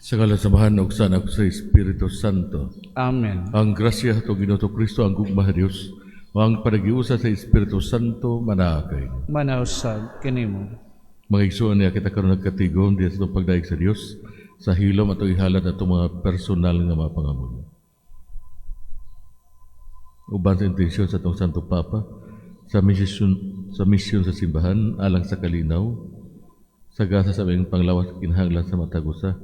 Sa ngalan sa Amahan ug sa Anak sa Espiritu Santo. Amen. Ang grasya ato Ginoo Kristo, ang gugma sa Dios, ug ang panaghiusa sa Espiritu Santo manaa kay. Manaa usab kanimo. Mga igsoon niya kita karon nagkatigom diha sa atong pagdayeg sa Dios sa hilom atong ihalad atong mga personal nga mga pangamuyo. Uban sa intensyon sa atong Santo Papa sa misyon sa simbahan alang sa kalinaw sa gasa sa aming panglawas kinahanglan sa matag usa,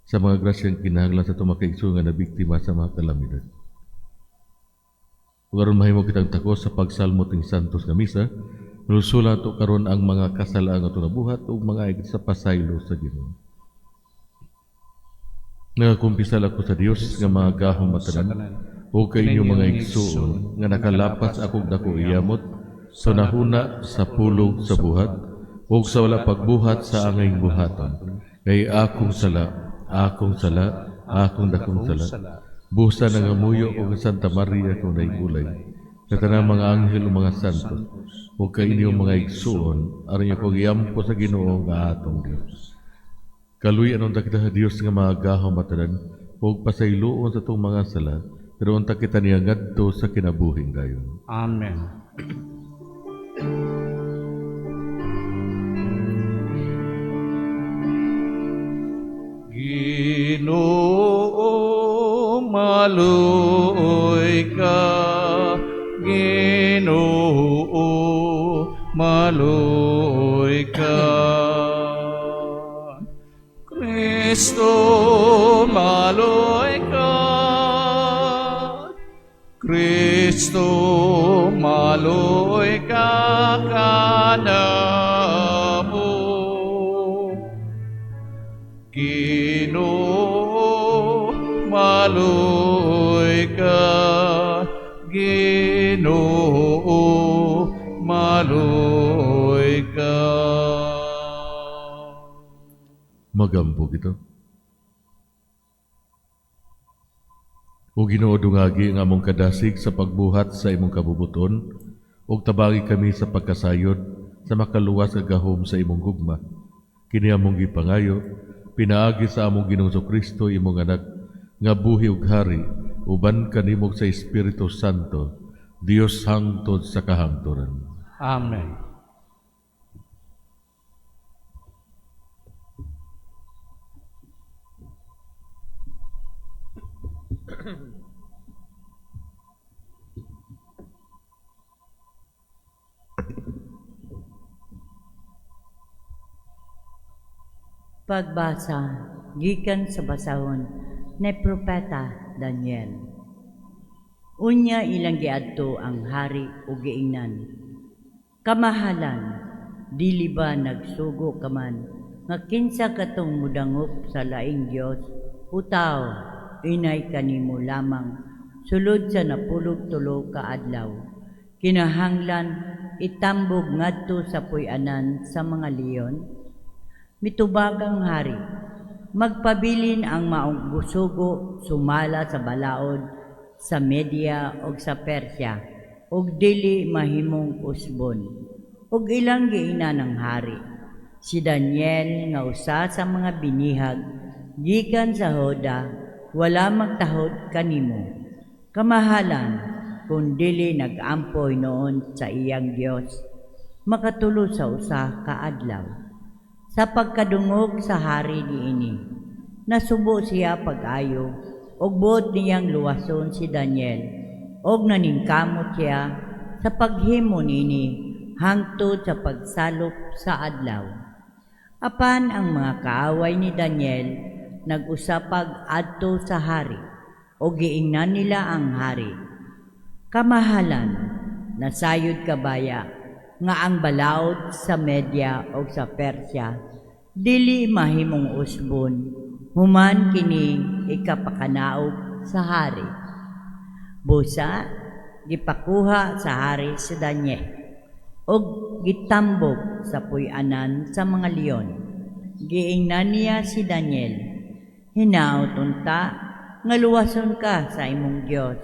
sa mga grasyang kinahanglan sa atong mga kaigsoon nga nabiktima sa mga kalamidad. Ug aron mahimo kitang takos sa pagsalmo ting santos nga misa, rusula to karon ang mga kasalaan nga atong nabuhat ug mga sa pasaylo sa Ginoo. Nagakumpisal ako sa Dios nga makagagahom tanan ug kay inyo, mga igsoon, nga nakalapas akong dako iyamot sa hunahuna, sa pulong, sa buhat ug sa wala pagbuhat sa angayng buhaton, kay akong sala, akong sala, akong dakong sala. Busa nangamuyo ko Santa Maria akong Dayeg Ulay, sa tanang mga anghel ug mga santos, ug kay inyo, mga igsoon, aron inyo kong iampo sa Ginoo nga atong Dios. Kaluy-an unta kita sa Dios nga makagagahom tanan ug pasayloon sa atong mga sala, pero unta kita niya ngadto sa kinabuhing dayon. Amen. Ginoo, maluoy ka. Ginoo, maluoy ka. Kristo, maluoy ka. Kristo, maluoy ka kanamo. Ginoo, maluoy ka. Ginoo, maluoy ka. Magampo kita. O Ginoo, dungagi ang among kadasig sa pagbuhat sa imong kabubuton ug tabangi kami sa pagkasayod sa makaluwas nga gahom sa imong gugma. Kini among gipangayo pinaagi sa among Ginoong Kristo, imong anak, nga buhi ug hari uban kanimo sa Espiritu Santo, Dios hangtod sa kahangturan. Amen. Pagbasa gikan sa basahon ni Propeta Daniel. Unya ilang giadto ang hari ug giingnan, "Kamahalan, dili ba nagsugo ka man nga kinsa katong mudangop sa laing dios o tawo inay kanimo lamang sulod sa 93 ka adlaw kinahanglan itambog ngadto sa puy-anan sa mga leon?" Mitubag ang hari, "Magpabilin ang maong gusugo sumala sa balaod sa Media ug sa Persia ug dili mahimong usbon." Ug ilang giingnan ang hari, "Si Daniel nga usa sa mga binihag gikan sa Juda wala magtahod kanimo, kamahalan, kung dili nag-ampo hinuon sa iyang Dios makatulo sa usa ka adlaw." Sa pagkadungog sa hari niini, nasubo siya pag-ayo ug buot niyang luwason si Daniel ug naningkamot siya sa paghimo niini hangtod sa pagsalop sa adlaw. Apan ang mga kaaway ni Daniel nag-usapag adto sa hari ug giingnan nila ang hari, "Kamahalan, nasayod ka baya nga ang balaod sa Media o sa Persia dili mahimong usbon human kini ikapakanaog sa hari." Busa gipakuha sa hari si Daniel ug gitambog sa puy-anan sa mga leon. Giingnan niya si Daniel, "Hinaot unta nga luwason ka sa imong Dios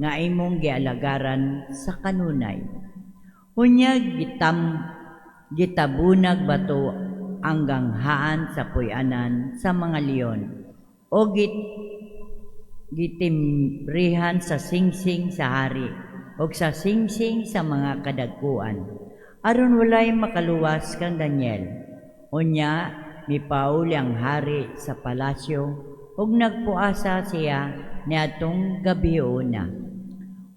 nga imong gialagaran sa kanunay." Unya gitabunag bato ang ganghaan sa puy-anan sa mga leon o gitimbrihan sa singsing sa hari o sa singsing sa mga kadagkuan aron walay makaluwas kang Daniel. Unya mipauli ang hari sa palasyo ug nagpuasa siya niadtong gabiuna.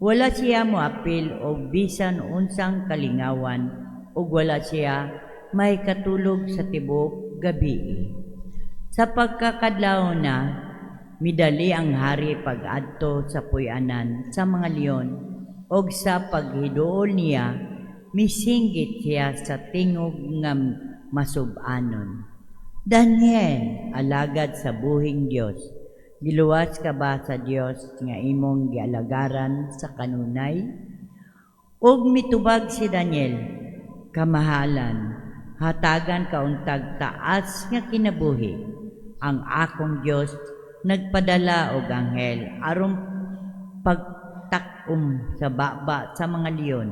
Wala siya moapil og bisan unsang kalingawan ug wala siya may katulog sa tibuok gabii. Sa pagkakadlaw na, midali ang hari pag-adto sa puy-anan sa mga leon ug sa paghiduol niya, misinggit siya sa tingog nga masub-anon. "Daniel, alagad sa buhing Dios, giluwas ka ba sa Dios nga imong gialagaran sa kanunay?" Ug mitubag si Daniel, "Kamahalan, hatagan ka untag taas nga kinabuhi. Ang akong Dios nagpadala og anghel aron pagtak-om sa baba sa mga leon.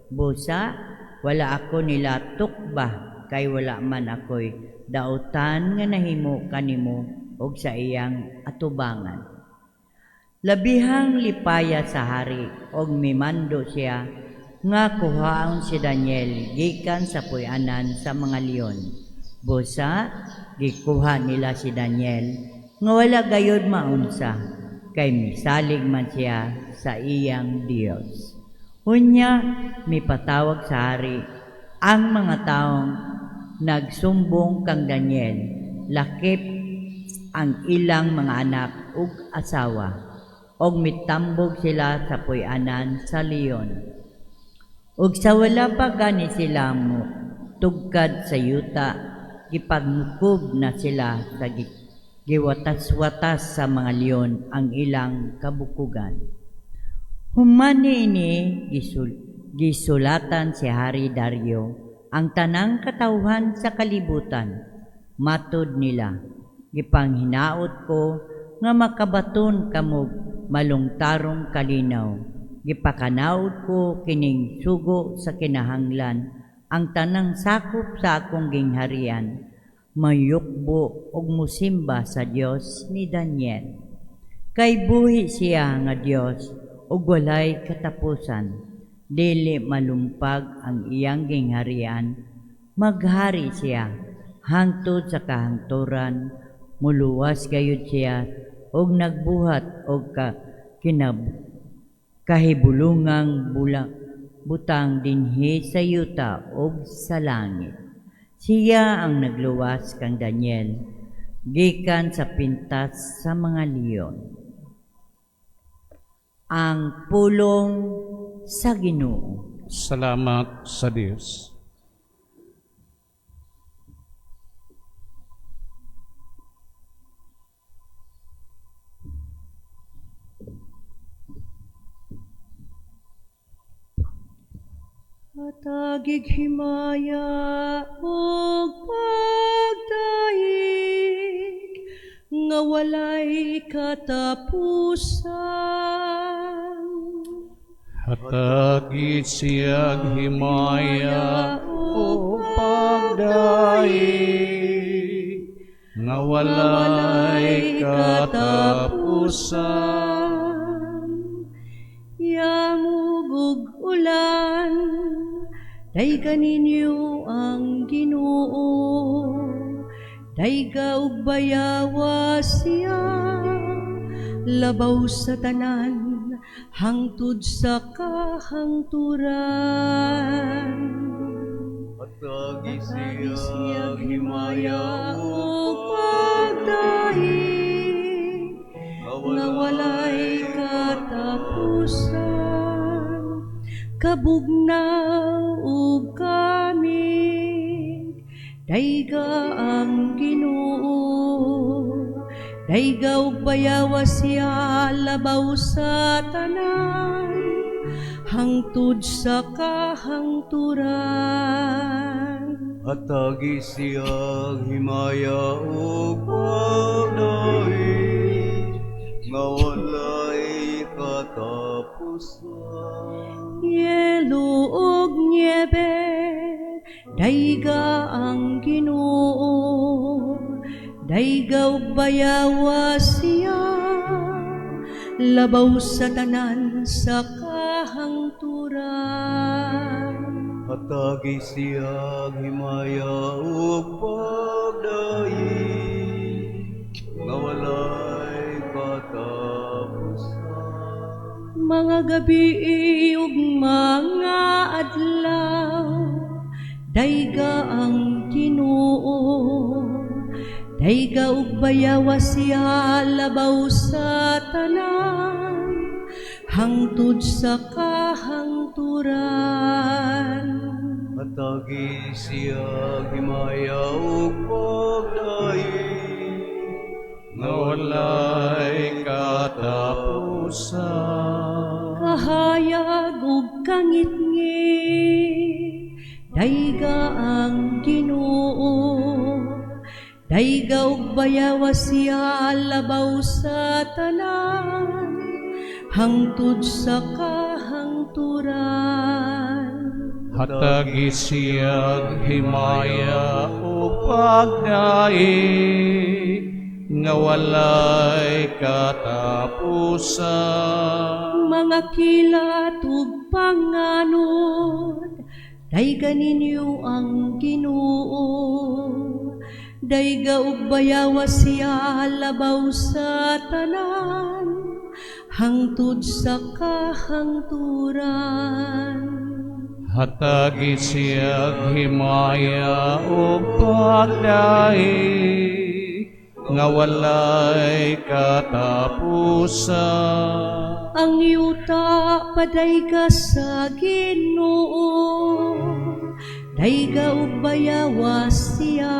Busa wala ako nila tukba kay wala man ako'y dautan nga nahimo kanimo og sa iyang atubangan." Labihang lipaya sa hari og mimando siya nga kuhaon si Daniel gikan sa puy-anan sa mga leon. Busa gikuha nila si Daniel nga wala gayud maunsa kay misalig man siya sa iyang Dios. Unya mipatawag sa hari ang mga taong nagsumbong kang Daniel, lakip ang ilang mga anak ug asawa, ug mitambog sila sa puy-anan sa leon. Ug sa wala pa gani sila mo tugkad sa yuta, gipagnukob na sila sa giwatas-watas sa mga leon ang ilang kabukugan. Human niini, gisulatan si Hari Dario ang tanang katawhan sa kalibutan. Matud nila, gipanghinaot ko nga makabaton kamog malungtarong kalinaw. Gipakanaod ko kining sugo sa kinahanglan ang tanang sakop sa akong gingharian mayukbo og musimba sa Dios ni Daniel. Kay buhi siya nga Dios ug walay katapusan. Dili malumpag ang iyang gingharian. Maghari siya hangtod sa kahangturan. Muluwas gayud siya og nagbuhat og kahibulungang butang dinhi sa yuta ug sa langit. Siya ang nagluwas kang Daniel gikan sa pintas sa mga leon. Ang pulong sa Ginoo. Salamat sa Dios. Hatagig himaya ug pagdaig nga walay katapusan. Hatagi siyag himaya ug pagdaig nga walay katapusan. Yamog ug ulan, dayga ninyo ang Ginoo. Dayga ug bayawa siya, labaw sa tanan, hangtod sa kahangturan. Hatagi Hatagi siyag siyag himaya himaya ug pagdaig nga nga walay katapusan. Kabugnaw ug kamig, dayga ang Ginoo. Dayga ug bayawa siya labaw sa tanan, hangtod sa kahangturan. Hatagi siyag himaya ug pagdaig nga walay katapusan. Yelo ug niebe, dayga ang Ginoo. Dayga ug bayawa siya labaw sa tanan sa kahangturan. Hatagi siyang himaya ug pagdaig nga walay katapusan. Mga gabi ug mga adlaw, dayga ang Ginoo. Dayga ug bayawa siya labaw sa tanan hangtod sa kahangturan. Hatagi siyang himaya ug pagdaig nga walay katapusan. Kahayag ug kangitngit, dayga ang Ginoo. Dayga ug bayawa siya labaw sa tanan hangtod sa kahangturan. Hatagi siyag himaya ug pagdaig nga walay katapusan. Mga kilat ug panganod, dayga ninyo ang Ginoo. Dayga ug bayawa siya labaw sa tanan hangtod sa kahangturan. Hatagi siyag himaya ug pagdaig nga walay katapusan. Ang yuta padayga sa Ginoo, dayga ug bayawa siya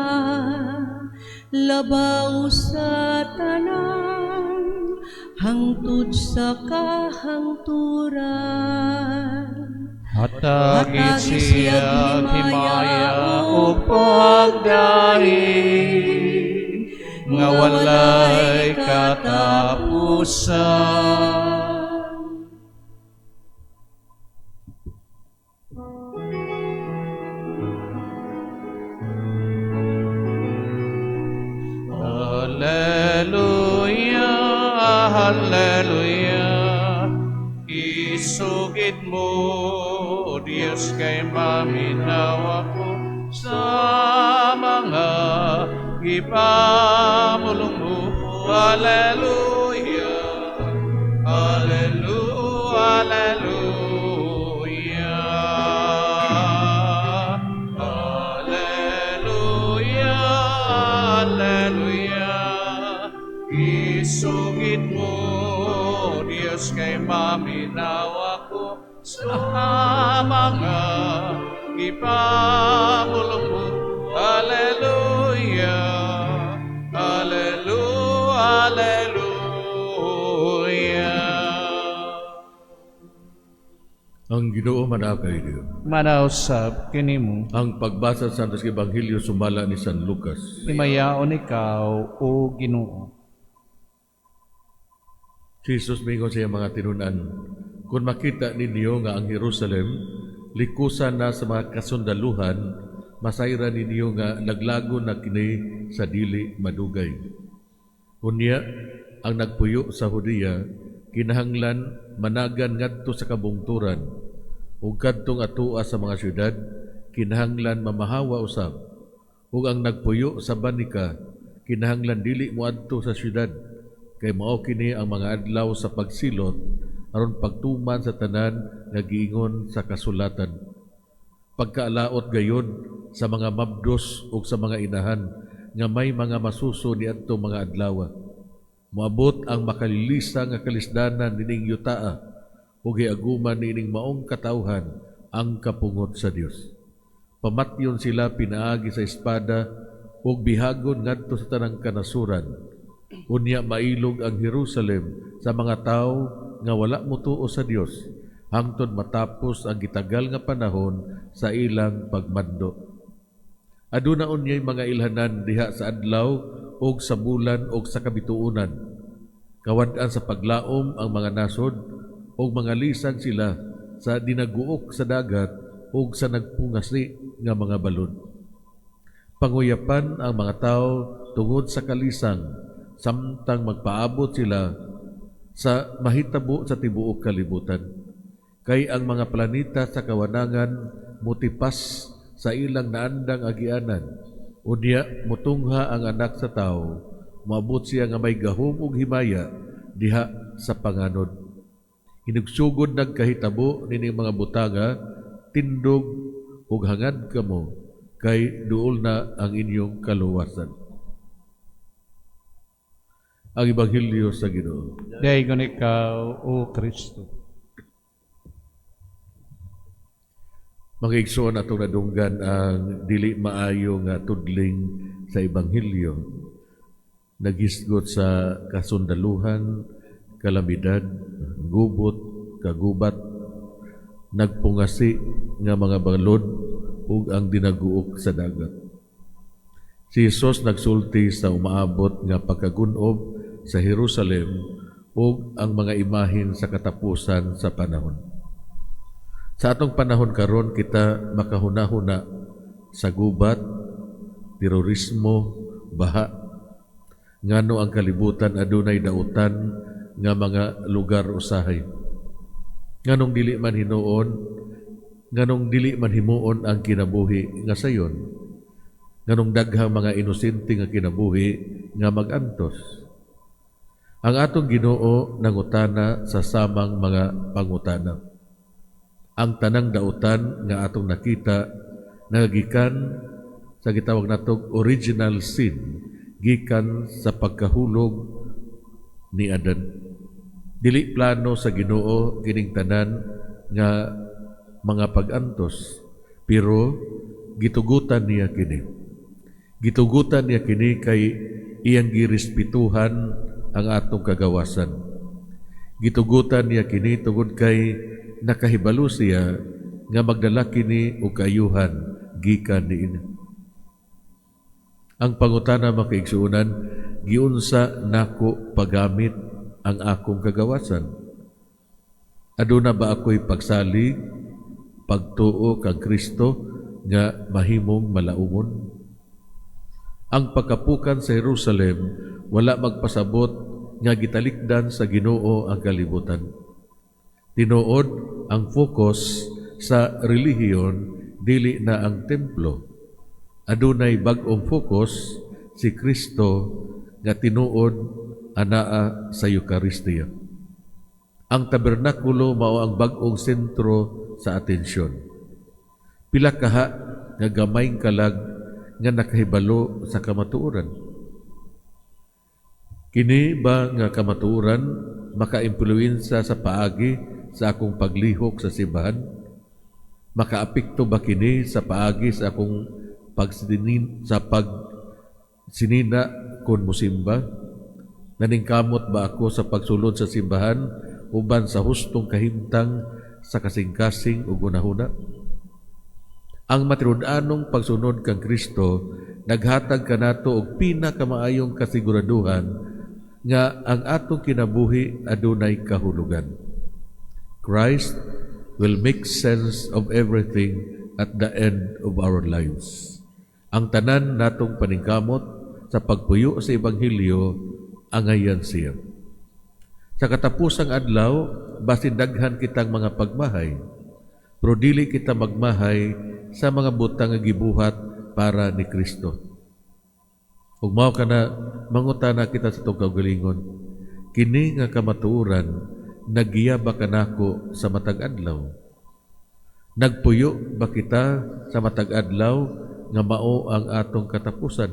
labaw sa tanan hangtod sa kahangturan. Hatagi siyag himaya ug pagdaig nga walay katapusan. Hallelujah, Hallelujah. Isugid mo, Diyos, kay maminaw ako sa mga gipamulong mo. Hallelujah, Hallelujah, Hallelujah. Hallelujah, Hallelujah. Isugid mo, Diyos, kay maminaw ako sa mga gipamulong mo. Hallelujah, Hallelujah, Hallelujah. Ang Ginoo manaa kaniyo. Manausab kanimo. Ang pagbasa sa Santos Ebanghelyo sumala ni San Lucas. Himayaon ikaw, o Ginoo. Si Jesus mingon sa iyang mga tinunan, "Kung makita ninyo nga ang Jerusalem likusan na sa mga kasundaluhan, masayran ninyo nga laglagon na kini sa dili madugay. Unya, ang nagpuyo sa Judea, kinahanglan managan ngadto sa kabungturan, ug kadtong atua sa mga syudad, kinahanglan mamahawa usab. Ug ang nagpuyo sa banika, kinahanglan dili moadto sa syudad, kay mao kini ang mga adlaw sa pagsilot aron pagtuman sa tanan nga giingon sa kasulatan. Pagkaalaot gayod sa mga mabdos ug sa mga inahan nga may mga masuso niadtong mga adlaw. Moabot ang makalilisa nga kalisdanan nining yutaa ug hiaguman niining maong katawhan ang kapungot sa Dios. Pamatyon sila pinaagi sa espada ug bihagon ngadto sa tanang kanasuran. Unya mailog ang Jerusalem sa mga tawo nga wala motuo sa Dios hangtod matapos ang gitagal nga panahon sa ilang pagmando. Aduna unyay mga ilhanan diha sa adlaw ug sa bulan ug sa kabituonan. Kawad-an sa paglaom ang mga nasod ug mangalisang sila sa dinaguok sa dagat ug sa nagpungasi nga mga balod. Panguyapan ang mga tao tungod sa kalisang samtang magpaabot sila sa mahitabo sa tibuok kalibutan. Kay ang mga planeta sa kawanangan mutipas sa ilang naandang agianan. Unya mutungha ang Anak sa Tao, moabot siya nga may gahom ug himaya diha sa panganod. Inugsugod nagkahitabo nining mga butanga, tindog ug hangad kamo kay duol na ang inyong kaluwasan. Ang Ebanghelyo sa Ginoo. Daygon ikaw, O Kristo. Mga igsoon, atong nadunggan ang dili maayo nga tudling sa Ebanghelyo. Nagisgot sa kasundaluhan, kalamidad, gubot, kagubat, nagpungasi nga mga balod ug ang dinaguok sa dagat. Si Jesus nagsulti sa umaabot nga pagkagunob sa Jerusalem ug ang mga imahin sa katapusan sa panahon. Sa atong panahon karon, kita makahuna-huna sa gubat, terorismo, baha. Ngano ang kalibutan adunay dautan nga mga lugar usahay? Nganong dili man hinuon, nganong dili man himuon ang kinabuhi nga sayon? Nganong daghang mga inosente nga kinabuhi nga magantos? Ang atong Ginoo nangutana sa samang mga pangutana. Ang tanang dautan nga atong nakita nagagikan sa gitawag natong original sin, gikan sa pagkahulog ni Adan. Dili plano sa Ginoo kining tanan nga mga pag-antos, pero gitugutan niya kini. Gitugutan niya kini kay iyang girespetuhan ang atong kagawasan. Gitugutan niya kini tungod kay nakahibalo siya nga magdala kini og kaayuhan gikan niini. Ang pangutana, mga kaigsuonan, giunsa nako paggamit ang akong kagawasan? Aduna ba ako'y pagsalig, pagtuo kang Kristo nga mahimong malaumon? Ang pagkapukan sa Jerusalem wala magpasabot nga gitalikdan sa Ginoo ang kalibutan. Tinuod, ang focus sa relihiyon dili na ang templo. Adunay bag-ong focus, si Kristo nga tinuod anaa sa Eukaristiya. Ang tabernakulo mao ang bag-ong sentro sa atensyon. Pila kaha nga gamayng kalag nga nakahibalo sa kamatuoran? Kini ba nga kamatuoran makaimpluwensa sa paagi sa akong paglihok sa simbahan? Makaapekto ba kini sa paagi sa akong pagsinin sa pagsinina kon musimba? Naningkamot ba ako sa pagsulod sa simbahan uban sa hustong kahimtang sa kasing-kasing ug hunahuna? Ang matinud-anong pagsunod kang Kristo naghatag kanato og pinakamaayong kasiguraduhan nga ang atong kinabuhi adunay kahulugan. Christ will make sense of everything at the end of our lives. Ang tanan natong paningkamot sa pagpuyo sa Ebanghelyo, angayan siya. Sa katapusang adlaw, basin daghan kitang mga pagmahay, pero dili kita magmahay sa mga butang nga gibuhat para ni Kristo. Ug mao kana, mangutana kita sa atong kaugalingon, kini nga kamatuoran nagiya ba kanako sa matag adlaw? Nagpuyo ba kita sa matag adlaw nga mao ang atong katapusan?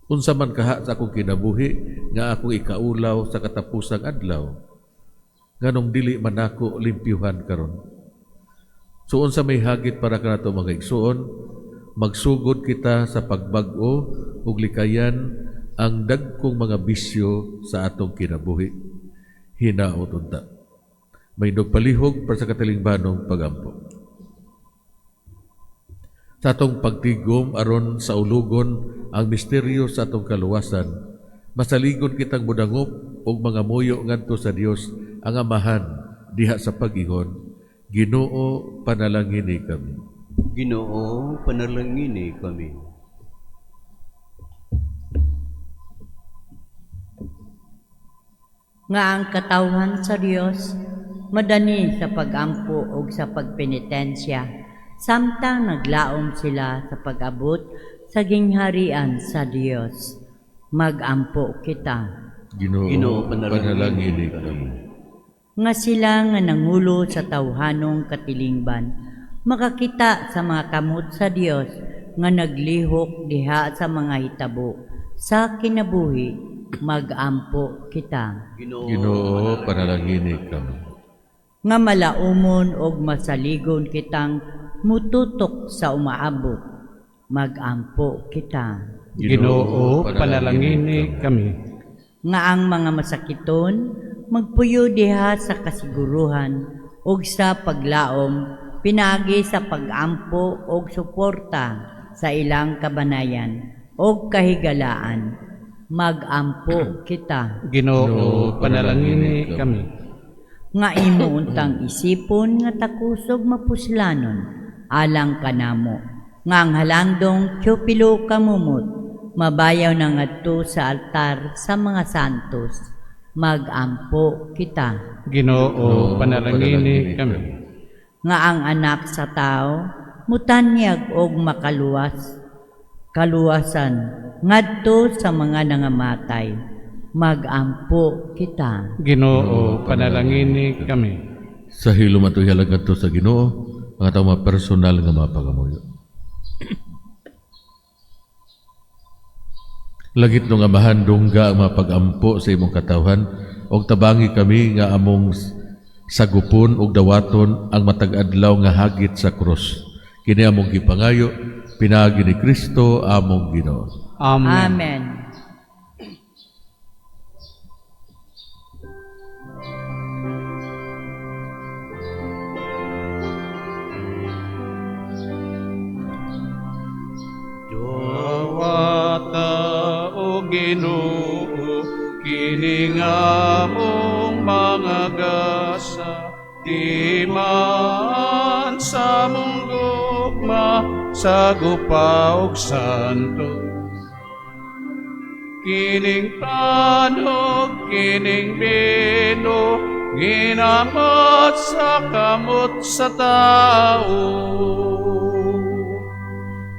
Unsa man kaha sa akong kinabuhi nga akong ikaulaw sa katapusang adlaw? Nganong dili man nako limpyuhan karon? So unsa may hagit para kanato, mga igsuon? Magsugod kita sa pagbag-o ug likayan ang dagkong mga bisyo sa atong kinabuhi. Hinaot unta. Mahindog palihog para sa katilingbanong pagampo. Sa atong pagtigom aron saulugon ang misteryo sa atong kaluwasan, masaligon kitang mudangop og mangamuyo ngadto sa Dios ang Amahan diha sa pag-ingon, "Ginoo, panalangini kami." Ginoo, panalangini kami. Nga ang katawhan sa Dios madani sa pagampo ug sa pagpenitensya samtang naglaom sila sa pag-abot sa gingharian sa Dios. Magampo kita. Ginoo, Ginoo, panalangini kami. Nga sila nga nangulo sa tawhanong katilingban makakita sa mga kamot sa Dios nga naglihok diha sa mga hitabo sa kinabuhi. Magampo kita. Ginoo, Ginoo, panalangini kami. Nga malaumon og masaligon kitang mututok sa umaabot. Magampo kita. Ginoo, panalangini kami. Nga ang mga masakiton magpuyo diha sa kasiguruhan ug sa paglaom pinaagi sa pagampo og suporta sa ilang kabanayan og kahigalaan. Magampo kita. Ginoo, panalangini kami. Nga imo untang isipon nga takusog mapuslanon alang kanamo nga ang halandong Teopilo kamumot mabayaw na ngadto sa altar sa mga santos. Magampo kita. Ginoo, panalangini kami. Nga ang anak sa tao mutanyag og makaluwas kaluwasan ngadto sa mga nangamatay. Magampo kita. Ginoo, panalangini kami. Sa hilom ato ihalad ngadto sa Ginoo ang atong mga personal nga mga pagamuyo. Langit nung Amahan, dungga ang mga pag-ampo sa imong katawhan og tabangi kami nga among sagupon og dawaton ang matag adlaw nga hagit sa krus. Kini among gipangayo pinaagi ni Kristo among Ginoo. Amen. Amen. Dawata o Ginoo, kini nga among mga gasa, timaan sa mong gugma, sa gupa ug santo. Kining panog, kining bino, ginamot sa kamot sa tao.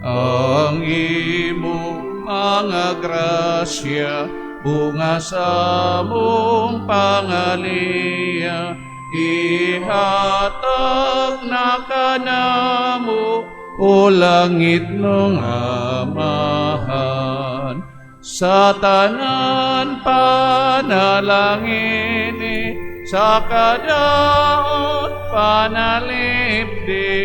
Ang imong mga grasya, bunga sa mong pangaliya, ihatag na kanamo, o langit ng Amahan. Sa tanan panalangini, sa kadaot panalipdi.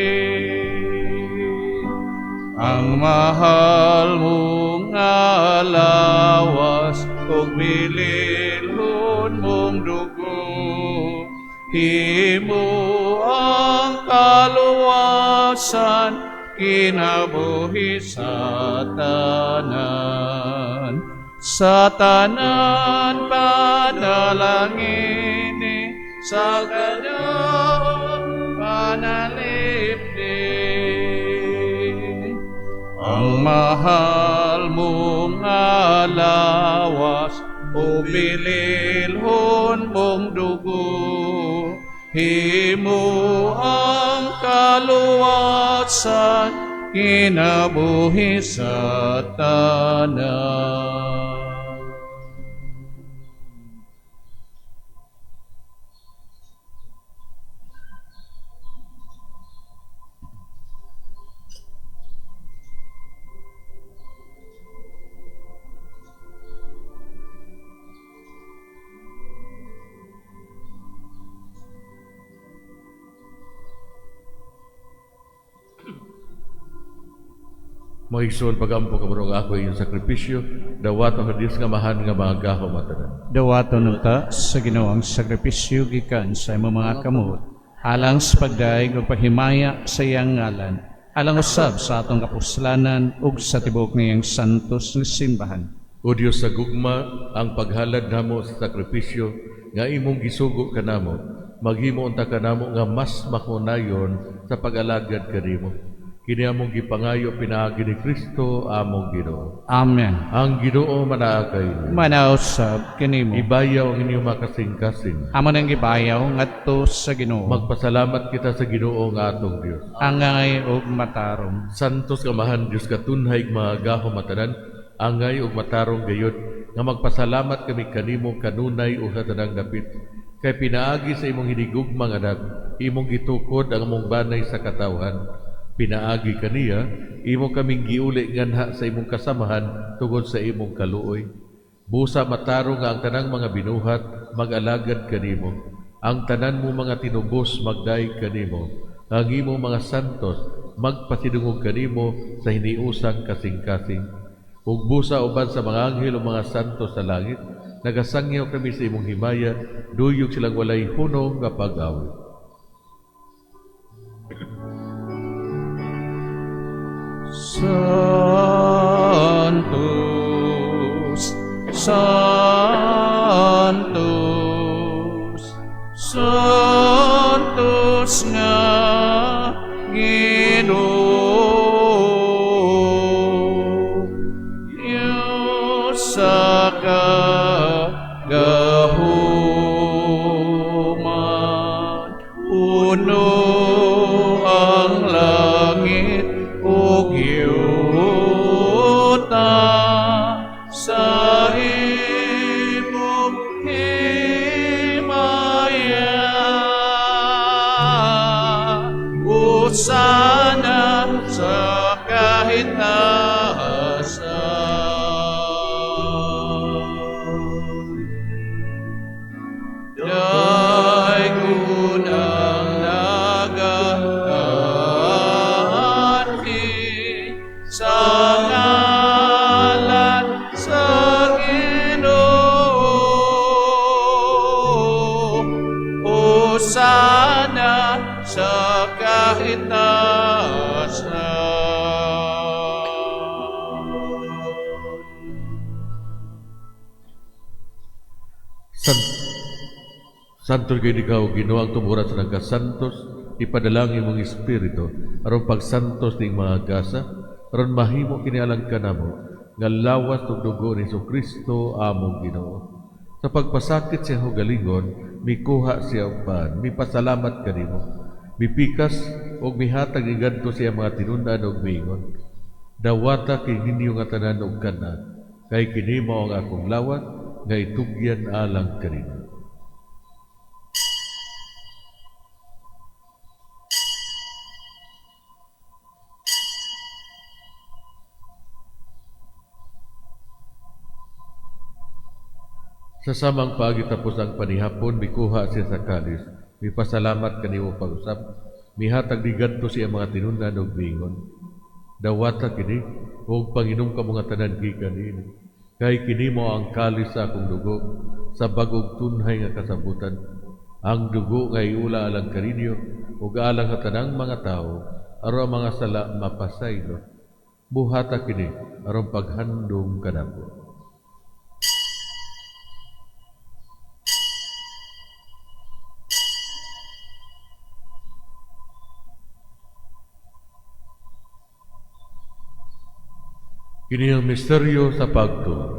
Ang mahal mong alawas ug bililhon mong dugo, himo ang kaluwasan, kinabuhi sa tanan. Sa tanan panalangini, sa kadaot panalipdi. Ang mahal mong alawas, o bililhon mong dugo, himo ang kaluwasan, kinabuhi sa tanan. Mga igsoon, pagampo kamo nga ako inyong sakripisyo, dawaton sa Dios nga Amahan nga mga gahom matanan. Dawaton unta sa Ginoo ang sakripisyo gikan sa imong mga kamot, alang sa pagdaig ug paghimaya sa iyang ngalan, alang usab sa atong kapuslanan ug sa tibuok niyang santos nga simbahan. O Dios sa gugma, ang paghalad namo sa sakripisyo nga imong gisugo kanamo, maghimo unta kanamo nga mas makunayon sa pag-alagad kanimo. Kini among gipangayo pinaagi ni Kristo among Ginoo. Amen. Ang Ginoo manaa kaninyo. Manaa usab kanimo. Ibayaw ang inyong mga kasing-kasing. Amo nang gibayaw ngadto sa Ginoo. Magpasalamat kita sa Ginoo nga atong Dios. Angay ug matarong. Santos Amahan Dios katunhay mga gahom matanan, angay ug matarong gayud nga magpasalamat kami kanimo kanunay ug sa tanang dapit. Kay pinaagi sa imong hinigugmang anak, imong gitukod ang among banay sa katawhan. Pinaagi kaniya, imo kaming giuli nganha sa imong kasamahan tungod sa imong kaluoy. Busa matarong nga ang tanang mga binuhat mag-alagad kanimo. Ang tanan mo mga tinubos magdayeg kanimo. Ang imong mga santos magpasidungog kanimo sa hiniusang kasing-kasing. Ug busa uban sa mga anghel ug mga santos sa langit, nagasangyaw kami sa imong himaya, duyog silang walay hunong nga pag-awit. Sanctus, Sanctus, Sanctus nga Ginoo. Dios sa kagahuman, puno ang langit ug yuta sa imong himaya. Hosana sa kahitasan. Daygon ang nagaanhi sa ngalan sa Ginoo. Hosana sa kahitasan. Santo gayud ikaw, Ginoo ang tumuran sa nagkasantos, ipadala ang imong espiritu aron pagsantos ning mga gasa, aron mahimo kini alang kanamo nga lawas ug dugo ni Kristo among Ginoo. Sa pagpasakit sa iyang kaugalingon, mikuha siya og pan, mipasalamat kanimo. Mipikas ug mihatag ni ngadto sa iyang mga tinun-an ug miingon: "Dawata kini ninyo nga tanan og kana, kay kini mao ang akong lawas nga itugyan alang kaninyo." Sa samang paagi tapos ang panihapon, mikuha siya sa kalis, mipasalamat kanimo pag-usab, mihatag ni ngadto sa iyang mga tinun-an ug miingon: "Dawata kini ug panginom kamo nga tanan gikan niini, kay kini mao ang kalis sa akong dugo sa bag-ong tunhay nga kasabutan, ang dugo nga iula alang kaninyo ug alang sa tanang mga tawo aron ang mga sala mapasaylo. Buhata kini aron paghandom kanako." Kini ang misteryo sa pagtuo.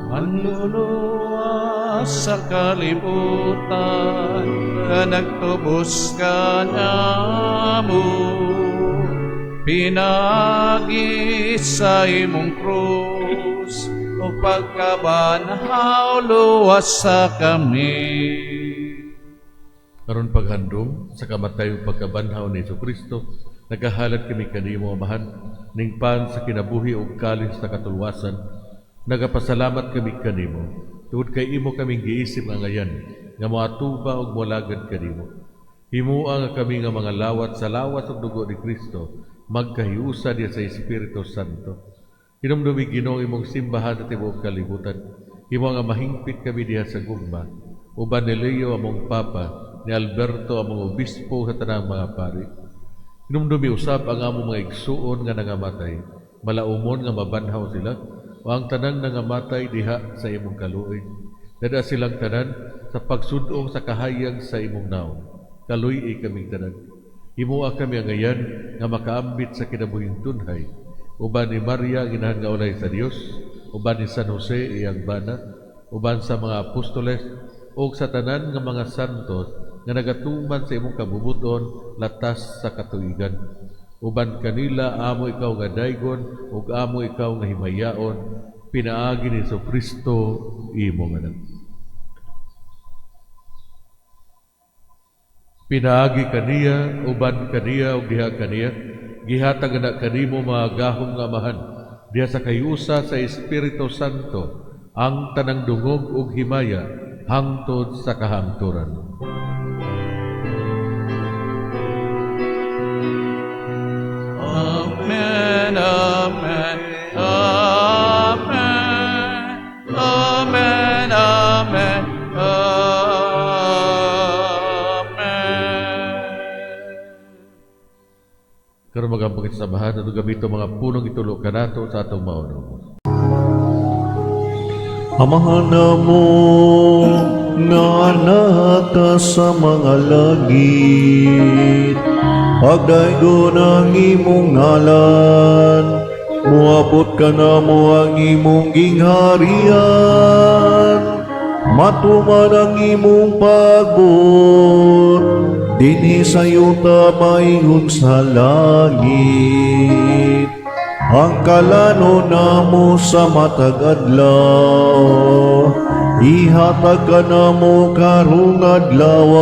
Manluluwas sa kalibutan nga nagtubos kanamo pinaagi sa imong krus ug pagkabanhaw, luwasa kami. Aron paghandom sa kamatay ug pagkabanhaw ni Kristo, nagahalad kami kanimo, Amahan, ning pan sa kinabuhi ug kalis sa katulwasan. Nagapasalamat kami kanimo tungod kay imo kaming giisip nga angayan nga moatuba ug molagad kanimo. Himoa nga kami nga mga lawat sa lawas ug dugo ni Kristo magkahiusa diha sa Espiritu Santo. Hinumdumi, Ginoo, imong simbahan sa tibuok kalibutan. Himoa nga mahingpit kami diha sa gugma uban ni Leo among Papa, ni Alberto among obispo, sa tanang mga pari. Hinumdumi usab ang among mga igsuon nga nangamatay, malaumon nga mabanhaw sila, o ang tanan nangamatay diha sa imong kaluoy. Dad-a silang tanan sa pagsud-ong sa kahayag sa imong nawong. Kaluy-i kaming tanan. Himoa kami angayan nga makaambit sa kinabuhing tunhay. Uban ni Maria ang inahan nga ulay sa Dios, uban ni San Jose iyang bana, uban sa mga apostoles ug sa tanan nga mga santos nga nagatuman sa imong kabubuton latas sa katuigan. Uban kanila amo ikaw nga daygon ug amo ikaw nga himayaon pinaagi ni Kristo imong anak. Pinaagi kaniya, uban kaniya ug diha kaniya, gihatag na kanimo mga gahom nga Amahan diha sa kahiusa sa Espiritu Santo ang tanang dungog ug himaya hangtod sa kahangturan. Amen, amen, amen, amen, amen, amen. Karon magampo kita sa Amahan ato gamito mga pulong itulo kanato sa atong maunong. Amahan namo nga naka sa mga langit, pagdaygon ang imong ngalan, muabot ka namo ang imong gingharian, matuman ang imong pagbuot, dinhi sa yuta maingon sa langit. Ang kalano namo sa matag adlaw, ihatag ka namo karong adlaw,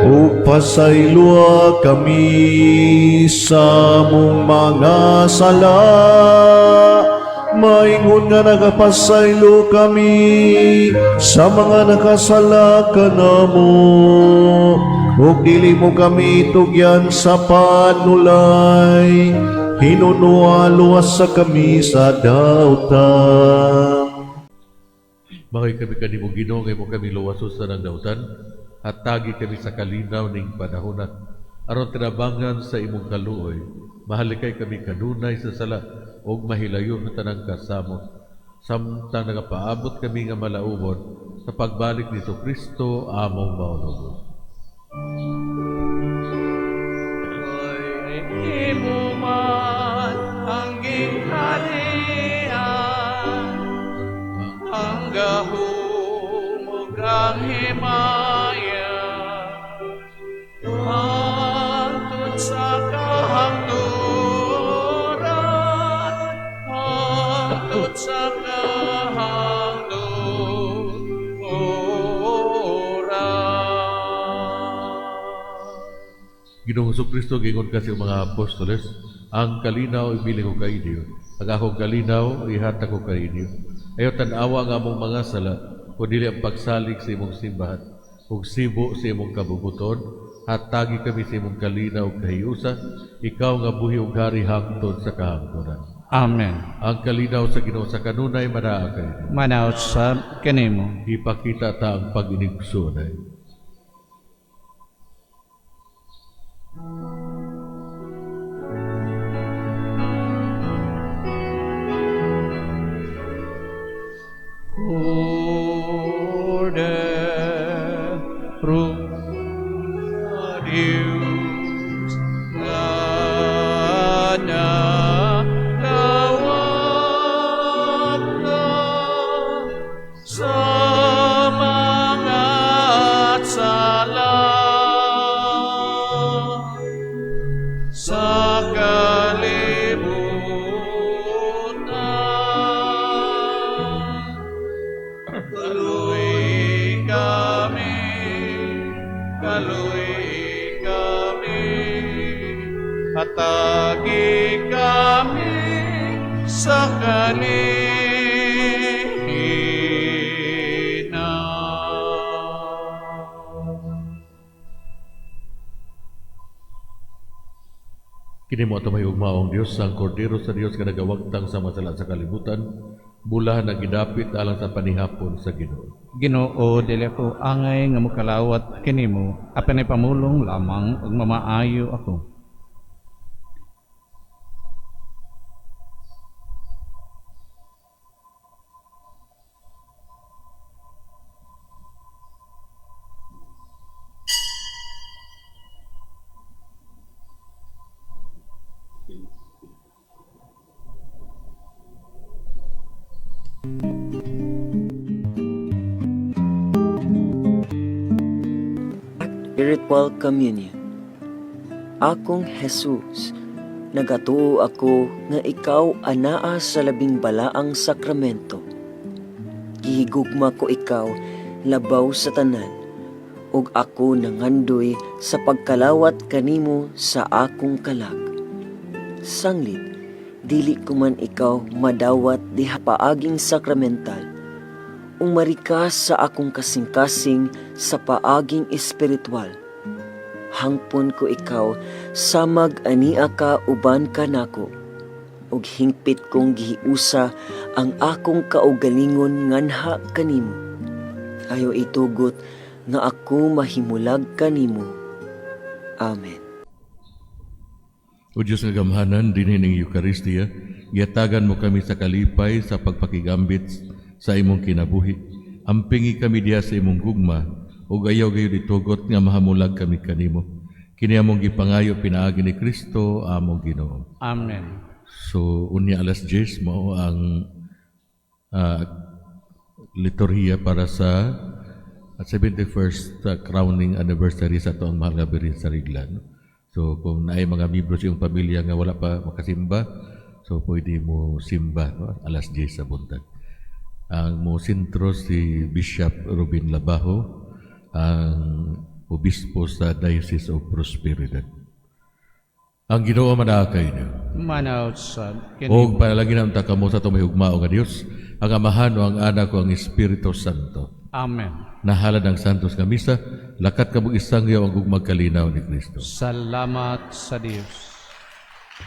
ug pasayloa kami sa among mga sala. Maingon nga nagapasaylo kami sa mga nakasala kanamo. Ug dili mo kami tugyan sa panulay, hinunua luwas sa kami sa dautan. Mangay kami kanimo Ginoo kay mo kami luwason sa tanang dautan, hatagi kami sa kalinaw ning panahona. Aron tinabangan sa imong kaluoy, mahalikay kami kanunay sa sala ug mahilayo sa tanang kasamot. Samtang nagapaabot kami nga malaubon sa pagbalik ni Kristo among Maunong. Kay imo man ang gingharian, ang gahom ug ang himaya, hangtod sa kahangturan, hangtod sa kahangturan. Ginoong Kristo giingon ka sa iyang mga apostoles, ang kalinaw ibilin ko kaninyo, ang akong kalinaw ihatag ko kaninyo. Ayaw tan-awa ang among mga sala, kundi ang pagsalig sa imong simbahan, ug sibo sa imong kabubuton, hatagi kami sa imong kalinaw ug kahiusa, ikaw nga buhi ug hari hangtod sa kahangturan. Amen. Ang kalinaw sa Ginoo sa kanunay manaa kaninyo. Manaot sa kanimo. Ipakita ta ang pag-inigsoonay. Cordero Dios nga nagawat ka sa mga sala sa kalibutan. Kaluy kami, kaluy kami, hatagi kami sa kalinaw. Kini mo ato mahigugmaong Dios ang kordero sa Dios nga nagawagtang sa mga sala sa kalibutan, bulahan ang gidapit alang sa panihapon sa Ginoo. Ginoo, dili ako angay nga mokalawat kanimo, apan ipamulong lamang ug mamaayo ako. Spiritual Communion. Akong Jesus, nagatuo ako nga ikaw anaa sa labing balaang sakramento. Gihigugma ko ikaw labaw sa tanan, ug ako nangandoy sa pagkalawat kanimo sa akong kalag. Sanglit, dili ko man ikaw madawat diha paaging sakramental, ug marikas sa akong kasing-kasing sa paaging espiritual. Hangpon ko ikaw samag ania ka uban kanako, ug hingpit kong gihiusa ang akong kaugalingon nganha kanimo. Ayaw itugot nga ako mahimulag kanimo. Amen. O Diyos nga gamhanan, dinhi ning Eucharistia, gihatagan mo kami sa kalipay sa pagpakigambit sa imong kinabuhi. Ampingi kami diha sa imong gugma, ug ayaw gayud itugot nga mahamulag kami kanimo. Kini among gipangayo pinaagi ni Kristo among Ginoo. Amen. So unya alas 10 mao ang liturhiya para sa 71st crowning anniversary sa atoang mahal nga Birhen sa Rigla. So kung naay mga miyembro sa iyong pamilya nga wala pa makasimba, so pwede mo simba, no? Alas 10 sa buntag. Ang mo sentro si Bishop Rubin Labajo, ang obispo sa Diocese of Prosperidad. Ang Ginoo manaa kaninyo. Manaot sad. Og panalangin unta kamo sa atong mahigugmao nga Dios, ang Amahan o ang Anak o ang Espiritu Santo. Amen. Nahalad ang Santos nga Misa, lakat kamo isangyaw ang gugmag kalinaw ni Kristo. Salamat sa Dios.